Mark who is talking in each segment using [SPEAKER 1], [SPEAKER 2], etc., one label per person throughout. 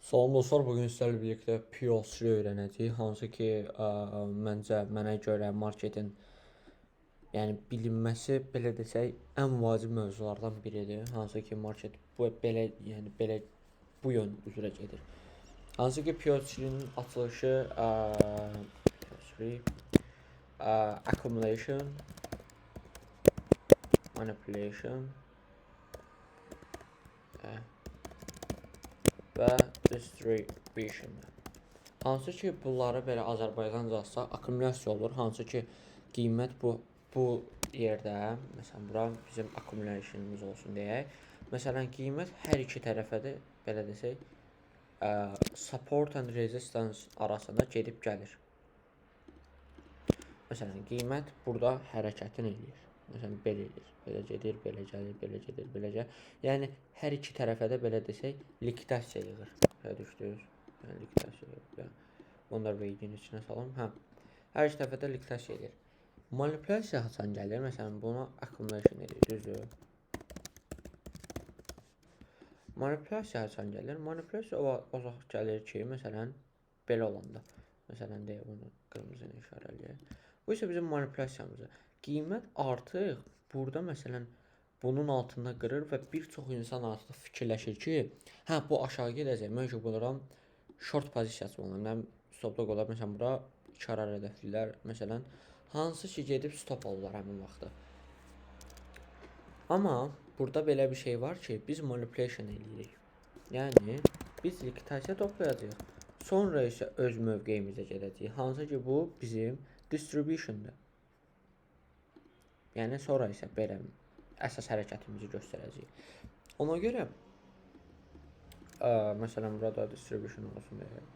[SPEAKER 1] Salam dostlar, bugün sizlərlə birlikdə POC öyrənəcəyik. Hansı ki, məncə mənə görə marketin, yəni bilinməsi belə desək ən vacib mövzulardan biridir. Hansı ki, market bu belə, yəni belə bu yön üzrə gedir. Hansı ki, POC-nin açılışı POC accumulation, manipulation və distribution. Hansı ki, bunları belə Azərbaycancasa akkumulyasiya olur. Hansı ki, qiymət bu yerdə, məsələn, bura bizim accumulation'ımız olsun deyək. Məsələn, qiymət hər iki tərəfə də belə desək, support and resistance arasında gedib gəlir. Məsələn, qiymət burada hərəkətini eləyir. Məsələn, belə eləyir. Belə gedir, belə gəlir, belə gedir, belə gəlir. Yəni hər iki tərəfə də belə desək, likvidasiya yığır. Başa düşdünüz? Yəni likvidasiya yığır. Yəni, bunu da reytin içinə salım. Hə. Hər iki tərəfə də likvidasiya edir. Manipulyasiya haçan gəlir? Məsələn, buna accumulation edir, düzdür? Manipulyasiya haçan gəlir? Manipulyasiya o vaxt gəlir ki, məsələn, belə olanda. Məsələn, deyək bunu qırmızı ilə işarə eləyək. Bu isə bizim manipulyasiyamızdır. Qiymət artıq burada məsələn bunun altında qırır və bir çox insan artıq fikirləşir ki, hə bu aşağı gedəcək. Mən ki buradan short pozisiya açmalıyam. Mən stopda qoyular. Məsələn, bura 2 arar hədəflilər. Məsələn, hansı ki gedib stop alırlar həmin vaxtda. Amma burada belə bir şey var ki, biz manipulation eləyirik. Yəni biz likvidasiya toplayacağıq. Sonra isə öz mövqeyimizə gedəcəyik. Hansı ki bu bizim distributiondur. Yəni sonra isə belə əsas hərəkətimizi göstərəcəyik. Ona görə məsələn burada distribution olsun deyək.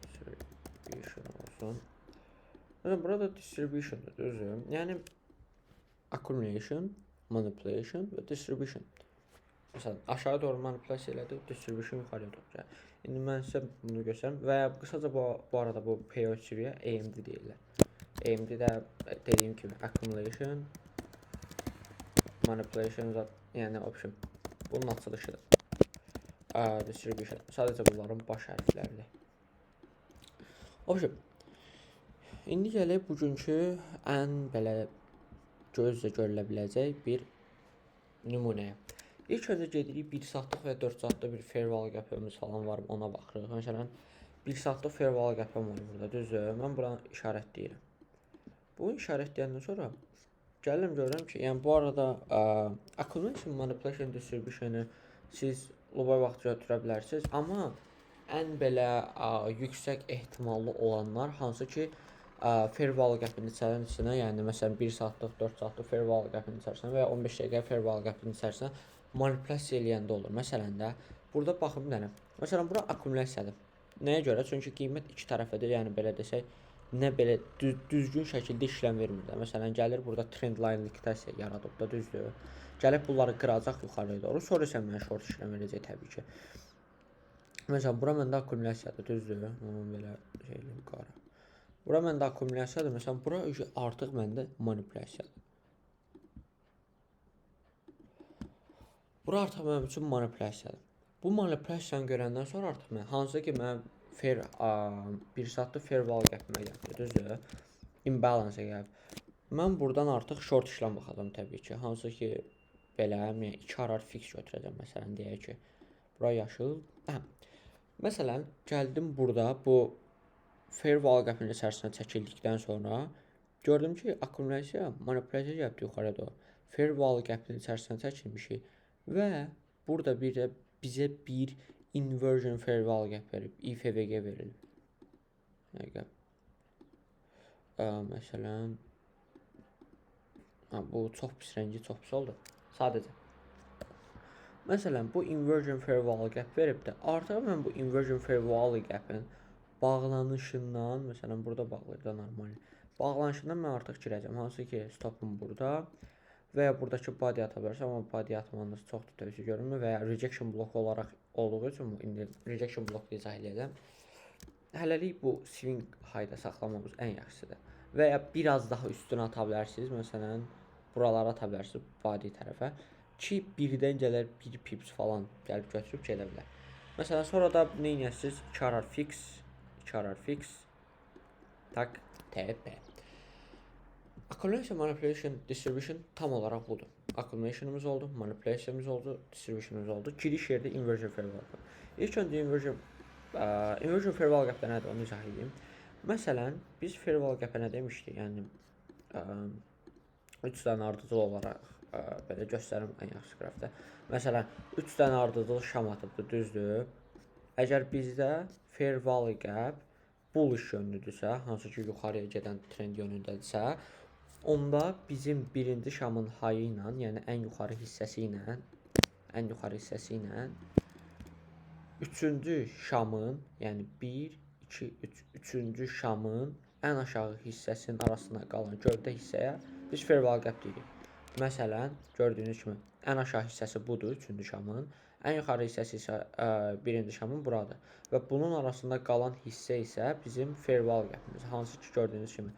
[SPEAKER 1] Distribution olsun. Məsələn burada distributiondur, düzdür? Yəni accumulation, manipulation və distribution. Məsələn, aşağı doğru manipulyasiya elədi, distribution yuxarıya doğru gəlir. İndi mən sizə bunu göstərim və ya qısaca bu arada bu POC-yə AMD deyirlər. AMD də dediyim kimi accumulation, manipulation, yəni option. Bunun açılışıdır. Distribution. Sadəcə bunların baş hərfləridir. Option. İndi gələk bugünkü ən belə gözlə görülə biləcək bir nümunəyə. İlk öncə gedirik 1 saatlıq və 4 saatlıq bir fair value gap'imiz falan var, ona baxırıq. Məsələn, 1 saatlıq fair value gap'im var burada, düzdür? Mən buranı işarətləyirəm. Bunu işarətləyəndən sonra gəlirəm görürəm ki, yəni bu arada accumulation, manipulation, distribution-ı siz lobay vaxt götürə bilərsiniz, amma ən belə yüksək ehtimallı olanlar hansı ki fair value gap'in içərisinə, yəni məsələn 1 saatlıq, 4 saatlıq fair value gap'in içərisinə və ya 15 dəqiqə fair value gap'in içərisinə manipulyasiya eləyəndə olur. Məsələn də burada baxın bir dənə. Məsələn bura akkumulyasiyadır. Nəyə görə? Çünki qiymət iki tərəfədir. Yəni belə desək, nə belə düzgün şəkildə işləm vermir də. Məsələn gəlir burada trend line likvidasiya yaradıb da, düzdür? Gəlib bunları qıracaq yuxarıya doğru. Sonra isə mənə short işləm verəcək təbii ki. Məsələn bura məndə akkumulyasiyadır, düzdür? Bunu belə şey eləyim qara. Bura məndə akkumulyasiyadır. Məsələn bura artıq məndə manipulyasiyadır. Bura artıq mənim üçün manipulyasiyadır. Bu manipulyasiyanı görəndən sonra artıq mən hansı ki mən fair 1 saatlıq fair value gap'imə gəldi, düzdür? Imbalance-a gəlib. Mən buradan artıq short işləm baxacağam təbii ki. Hansı ki belə, yəni 2 arar fix götürəcəm məsələn deyək ki, bura yaşıl. Hə. Məsələn, gəldim burada bu fair value gap'in içərisinə çəkildikdən sonra gördüm ki, akkumulyasiya, manipulyasiya gəlibdi yuxarıya doğru. Fair value gap'in içərisinə çəkilmişik və burada bir də bizə bir inversion fair value gap verib, IFVG verilib. Dəqiqə. Məsələn, bu çox pis rəngi çox pis oldu. Sadəcə. Məsələn, bu inversion fair value gap veribdir. Artıq mən bu inversion fair value gap'in bağlanışından, məsələn, burada bağlayır da normal. Bağlanışından mən artıq girəcəm. Hansı ki, stopum burada və ya buradakı body ata bilərsən, amma body atmanız çox da tövsiyə görünmür və ya rejection bloku olaraq olduğu üçün bu indi rejection bloku izah eləyəcəm. Hələlik bu swing high-da saxlamamız ən yaxşısıdır. Və ya biraz daha üstünə ata bilərsiniz. Məsələn, buralara ata bilərsiniz body tərəfə ki, birdən gələr bir pips falan gəlib götürüb gedə bilər. Məsələn, sonra da nə edəsiniz? 2 RR fix, 2 RR fix, tak, TP. Accumulation, manipulation, distribution tam olaraq budur. Accumulation'ımız oldu, manipulation'ımız oldu, distribution'ımız oldu. Giriş yerdə inversion fair value gap. İlk öncə inversion fair value gap nədir, onu izah edeyim. Məsələn, biz fair value gap nə demişdik? Yəni 3 dənə ardıcıl olaraq belə göstərim ən yaxşı qrafda. Məsələn, 3 dənə ardıcıl şam atıbdır, düzdür? Əgər bizdə fair value gap bullish yönlüdürsə, hansı ki yuxarıya gedən trend yönündədirsə, onda bizim birinci şamın high ilə, yəni ən yuxarı hissəsi ilə üçüncü şamın, yəni 1, 2, 3, üçüncü şamın ən aşağı hissəsinin arasında qalan gövdə hissəyə biz fair value gap deyirik. Məsələn, gördüyünüz kimi ən aşağı hissəsi budur, üçüncü şamın. Ən yuxarı hissəsi isə birinci şamın buradır. Və bunun arasında qalan hissə isə bizim fair value gapimiz. Hansı ki gördüyünüz kimi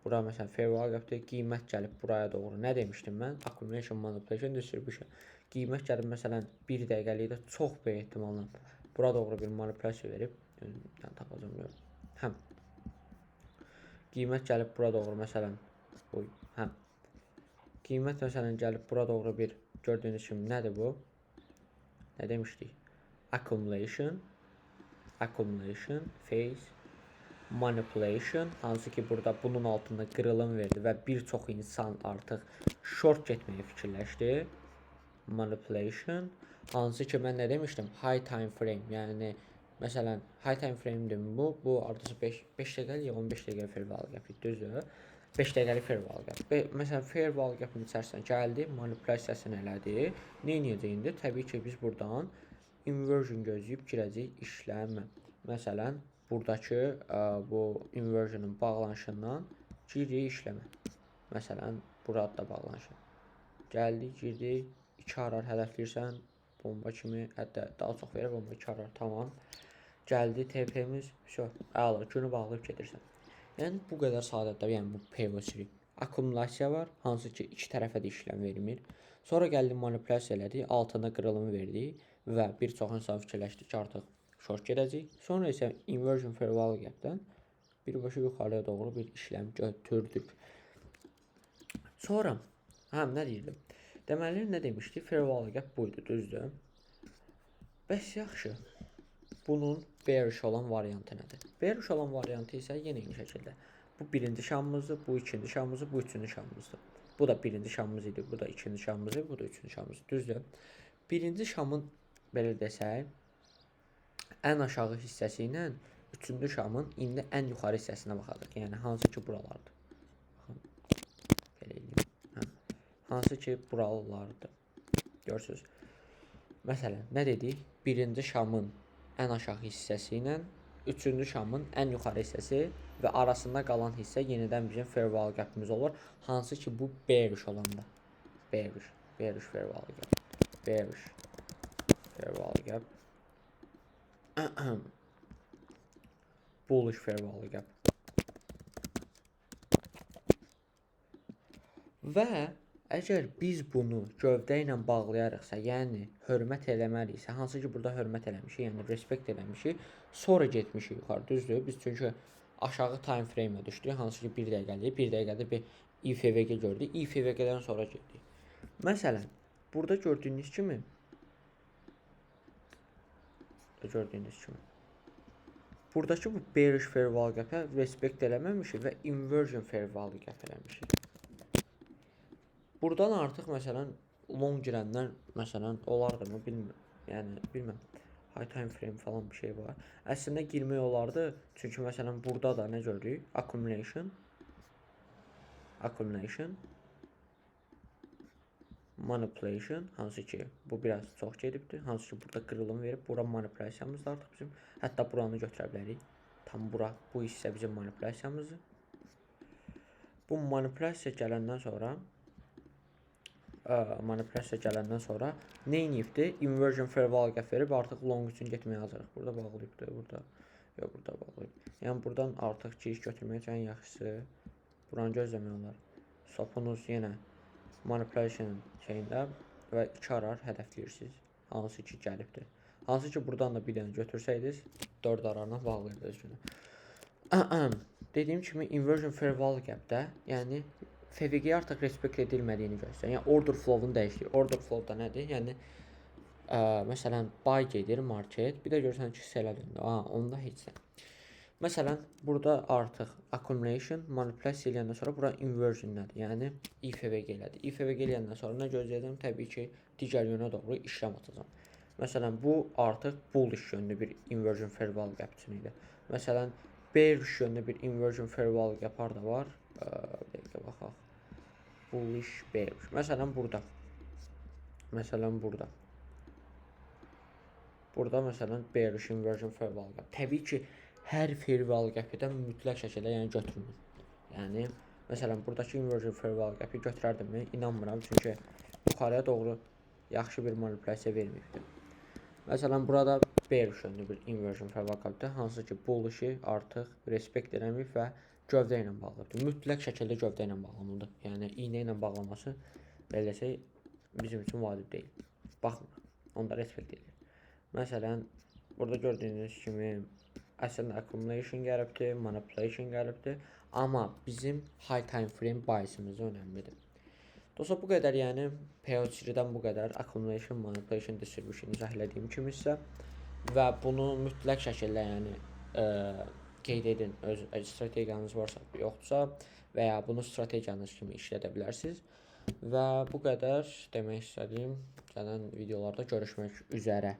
[SPEAKER 1] bura məsələn fair value gapdir. Qiymət gəlib buraya doğru. Nə demişdim mən? Accumulation, manipulation, distribution. Qiymət gəlib məsələn 1 dəqiqəlikdə çox böyük ehtimalla bura doğru bir manipulyasiya verib. Yəni tapacağam yox. Həm qiymət gəlib bura doğru məsələn, oy, həm qiymət məsələn gəlib bura doğru bir, gördüyünüz kimi nədir bu? Nə demişdik? Accumulation, accumulation phase, manipulation, hansı ki burada bunun altında qırılım verdi və bir çox insan artıq short getməyi fikirləşdi. Manipulation, hansı ki mən nə demişdim? High time frame, yəni məsələn high time frame dedim bu, bu hardasa 5 dəqiqəlik, 15 dəqiqəlik fair value gap, düzdür? 5 dəqiqəlik fair value gap. Məsələn, fair value gapın içərisinə gəldi, manipulyasiyasını elədi. Nə edəcək indi? Təbii ki, biz buradan inversion gözləyib girəcəyik işləmə. Məsələn, buradakı bu inversionun bağlanışından giririk işləmə. Məsələn, burada da bağlanışı. Gəldik, girdik, 2 RR hədəfləyirsən, bomba kimi, hətta daha çox verib, amma 2 RR tamam. Gəldi TP-miz, vəsə, əla, günü bağlayıb gedirsən. Yəni bu qədər sadədir, yəni bu POC. Akkumulyasiya var, hansı ki iki tərəfə də işləm vermir. Sonra gəldi manipulyasiya elədi, altında qırılım verdi və bir çox insan fikirləşdi ki, artıq short gedəcək. Sonra isə inversion fair value gap-dən birbaşa yuxarıya doğru bir işləm götürdük. Sonra, hə, nə deyirdim? Deməli, nə demişdik? Fair value gap buydu, düzdür? Bəs yaxşı. Bunun bearish olan variantı nədir? Bearish olan variantı isə yenə eyni şəkildə. Bu birinci şamımızdır, bu ikinci şamımızdır, bu üçüncü şamımızdır. Bu da birinci şamımız idi, bu da ikinci şamımız idi, bu da üçüncü şamımız. Düzdür? Birinci şamın belə desək, ən aşağı hissəsi ilə üçüncü şamın indi ən yuxarı hissəsinə baxacaq. Yəni hansı ki buralardır. Baxın. Belə eləyim. Hə. Hansı ki buralardır. Görürsüz. Məsələn, nə dedik? Birinci şamın ən aşağı hissəsi ilə üçüncü şamın ən yuxarı hissəsi və arasında qalan hissə yenidən bizim fair value gap'imiz olur. Hansı ki bu bearish olanda. Bearish, bearish fair value gap. Bearish fair value gap. Bullish fair value gap. Və əgər biz bunu gövdə ilə bağlayarıqsa, yəni hörmət eləməliyiksə, hansı ki burada hörmət eləmişik, yəni respect eləmişik, sonra getmişik yuxarı, düzdür? Biz çünki aşağı time frame-ə düşdük, hansı ki 1 dəqiqəlik, 1 dəqiqədə bir IFVG gördük. IFVG-dən sonra getdik. Məsələn, burada gördüyünüz kimi buradakı bu bearish fair value gap-ə respect eləməmişik və inversion fair value gap eləmişik. Buradan artıq məsələn long girənlər məsələn olardımı bilmirəm. Yəni bilmirəm. High time frame falan bir şey var. Əslində girmək olardı. Çünki məsələn burada da nə gördük? Accumulation. Accumulation. Manipulation, hansı ki bu biraz çox gedibdi. Hansı ki burada qırılım verib. Bura manipulyasiyamızdır artıq bizim. Hətta buranı götürə bilərik. Tam bura, bu hissə bizim manipulyasiyamızdır. Bu manipulyasiya gələndən sonra nə edibdi? Inversion fair value gap verib artıq long üçün getməyə hazırıq. Burada bağlayıbdı, burada. Yox, burada bağlayıb. Yəni buradan artıq giriş götürmək üçün ən yaxşısı buranı gözləmək olar. Stopunuz yenə manipulation şeyində və 2 RR hədəfləyirsiniz. Hansı ki gəlibdi. Hansı ki, buradan da bir dənə götürsəydiniz, 4 RR-la bağlayırdınız günü. Dediyim kimi inversion fair value gap-də, yəni FVG artıq respekt edilmədiyini göstərir. Yəni order flow-bunu dəyişdirir. Order flow da nədir? Yəni məsələn buy gedir market, bir də görürsən ki, sell-ə döndü. Ha, onda heç nə. Məsələn, burada artıq accumulation, manipulyasiya eləyəndən sonra bura inversion nədir? Yəni IFVG elədi. IFVG eləyəndən sonra nə gözləyəcəm? Təbii ki, digər yönə doğru işləm açacağam. Məsələn, bu artıq bullish yönlü bir inversion fair value gap üçün idi. Məsələn, bearish yönlü bir inversion fair value gap harda var? Bir dəqiqə baxaq. Bullish, bearish. Məsələn, burada. Məsələn, burada. Burada məsələn bearish inversion fair value gap. Təbii ki, hər fair value gap-i də mütləq şəkildə yəni götürmür. Yəni məsələn buradakı inversion fair value gap-i götürərdimmi? İnanmıram, çünki yuxarıya doğru yaxşı bir manipulyasiya verməyibdi. Məsələn, burada bearish yönlü bir inversion fair value gap-dır, hansı ki bullish'i artıq respekt eləməyib və gövdə ilə bağlayıbdır. Mütləq şəkildə gövdə ilə bağlamalıdır. Yəni iynə ilə bağlaması belə desək bizim üçün vacib deyil. Baxmır. Onda respekt edir. Məsələn, burada gördüyünüz kimi əslində accumulation gəlibdir, manipulation gəlibdir, amma bizim high time frame biasımız önəmlidir. Dostlar, bu qədər, yəni PO3-dən bu qədər accumulation, manipulation, distribution izah elədiyim kimi isə və bunu mütləq şəkildə yəni qeyd edin, öz strategiyanız varsa, yoxdursa və ya bunu strategiyanız kimi işlədə bilərsiniz. Və bu qədər demək istədiyim. Gələn videolarda görüşmək üzərə.